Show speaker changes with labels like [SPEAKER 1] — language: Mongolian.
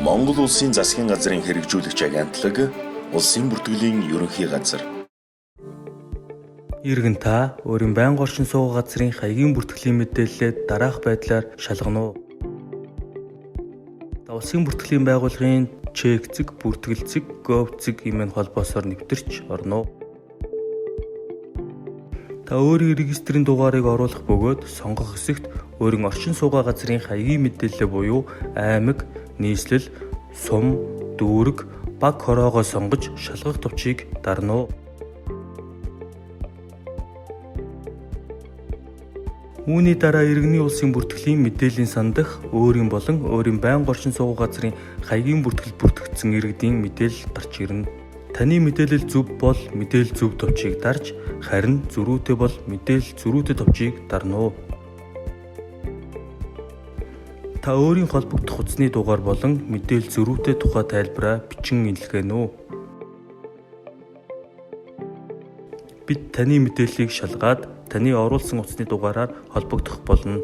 [SPEAKER 1] Монгол Улсын засгийн газрын хэрэгжүүлэгч агентлаг, Улсын бүртгэлийн ерөнхий газар.
[SPEAKER 2] Иргэн та өөрийн байнга оршин суугаа газрын хаягийн бүртгэлийн мэдээллээ дараах байдлаар шалгана уу. Та улсын бүртгэлийн байгууллагын чек цэг, бүртгэл цэг, gov цэг хэмээн холбоосоор нэвтэрч орно уу. Та өөрийн регистрийн дугаарыг оруулах бөгөөд сонгох хэсэгт өөрийн оршин суугаа газрын хаягийн мэдээллээ буюу аймаг, нийслэл, сум, дүүрэг, баг хороогоо сонгож шалгах товчийг дарна уу. Үүний дараа иргэний улсын бүртгэлийн мэдээллийн сан дахь өөрийн болон өөрийн байнга оршин суугаа газрын хаягийн бүртгэл бүртгэгдсэн иргэдийн мэдээлэл гарч ирнэ. Таны мэдээлэл зөв бол мэдээлэл зөв товчийг дарж, харин зөрүүтэй бол мэдээлэл зөрүүтэй товчийг дарна уу. Та өөрийн холбогдох утасны дугаар болон мэдээлэл зөрүүтэй тухай тайлбараа бичин илгээнэ үү. Бид таны мэдээллийг шалгаад таны оруулсан утасны дугаараар холбогдох болно.